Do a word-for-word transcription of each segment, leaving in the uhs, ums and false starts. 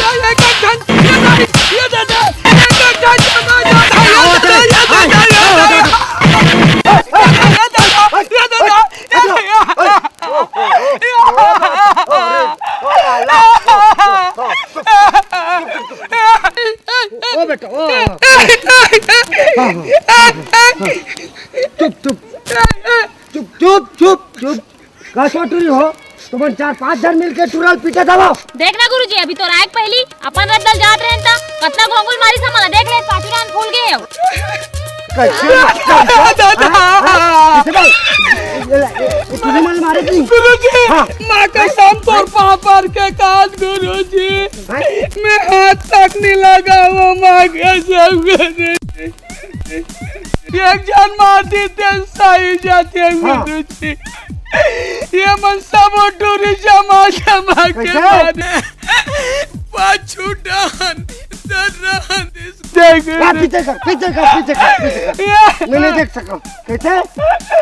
दादा, ये तो झन, ये दादा, ये दादा, ये तो झन, ये दादा, ये दादा, ये दादा, ये दादा, ये दादा, ये दादा, ये दादा, ये दादा, ये दादा। ओ बेटा, ओ। चुप, चुप। चुप, चुप, चुप, चुप। का सोच रही हो? तुमन चार पांच झन मिलके टुरा ल पीटत हवव। देख ना गुरुजी, अभी तो राय के पहिली अपन रद्दल जात रहेन त कतना घोंगुल मारिस हमला, देख ले, पाछू डांड फूल गे हे। कैसे? दादा! हाँ? हाँ? कैसे भाई? ये, ये, ये तुझे मन मारे थी? गुरुजी, हाँ। माँ कसम तोर पाँव पर के काज गुरुजी। हाँ? मैं हाथ तक नहीं लगाऊँ माँ कसम गुरुजी। एक झन मार देते सही जाते हाँ। गुरुजी। ये मन सब टूरी जमा जमा के कैसे? मारे। पाछू डांड, दर्रान, देख ना, ना। पीछे कर, पीछे कर, पीछे कर, पीछे कर। ये मैं नहीं देख सकता। कैसे?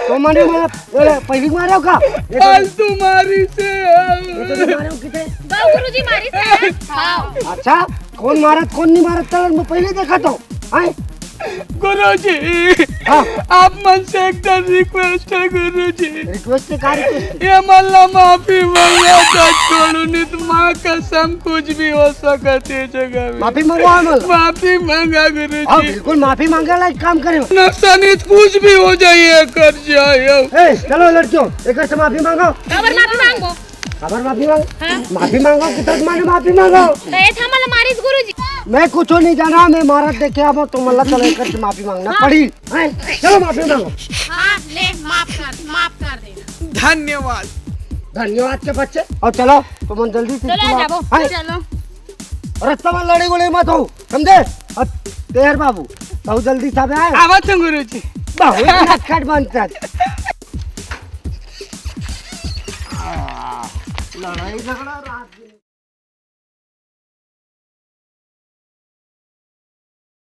तो मने, मने, ये पहली मारे हो का? ये तो फालतू मारिस हे। ये तो नहीं मारे हो किते? दो गुरुजी मारिस हे। हाँ। अच्छा, कौन मारत, कौन नहीं मारत, चल, मैं पहले देखा तो। हैं? गुरुजी, हाँ। आप मन से एक ठन request हे गुरुजी। Request हे, का request हे? ये मन ला माफी मंगा था, छोड़ो नहीं तो माँ कसम कुछ भी हो सकत हे जगह में। माफी मंगवा मन। माफी मंगा गुरुजी। हाँ, बिल्कुल माफी मांगे ला एक काम करे। नक्शा नहीं तो कुछ भी हो जाए, कर जाए। ए, चलो लड़कियों, एक से माफी मांगो। काबर माफी मांगो? काबर माफी मांग? हाँ। माफी मांगो, कितना माने माफी मांगो? तो ये था मतलब मारिस गुरुजी। मैं कुछ नहीं जाना, मैं मारत देखे अब तो मतलब चलो एक से माफी मांगना हाँ। पड़ी। हैं? चलो माफी मांगो। हाँ, ले, माफ कर, माफ कर दे। धन्यवाद। धन्यवाद के बच्चे। और चलो, तुमन जल्दी से चलो, स्कूल आओ। जाबो। हैं? चलो। रस्ता में लड़े गोले मत हो, समझे? अब तेहर बाबू, बहुत जल्दी से आबे आए। आवत हूँ गुरुजी। बहुत नटखट बनता है। लड़ाई झगड़ा रात दिन।